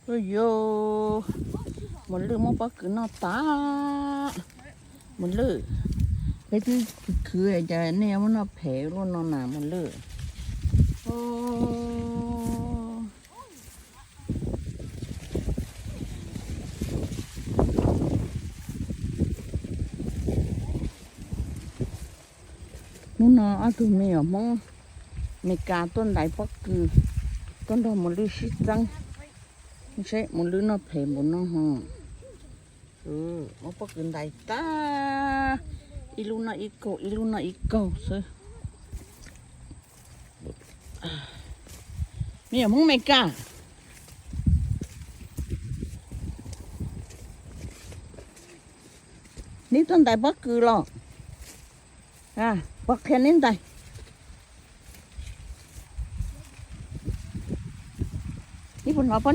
Ua yuav, Muas Lwj muab pob kws noj tas. Muas Lwj, peb twb khwv khwv cas nej muab noj phem luaj no na Muas Lwj. Hnub no ob tug me nyuam Hmoob Meskas tuaj ntais pob kws, tuaj nrog Muas Lwj sib txeeb seb Muas Lwj noj phem npaum no ho. Muab pob kws ntais tag, ib lub noj ib kaug, ib lub noj ib kaug xwb. Me nyuam Hmoob Meskas, neb tuaj ntais pob kws los? Pov qhia neb ntais. Neb puas hnov pob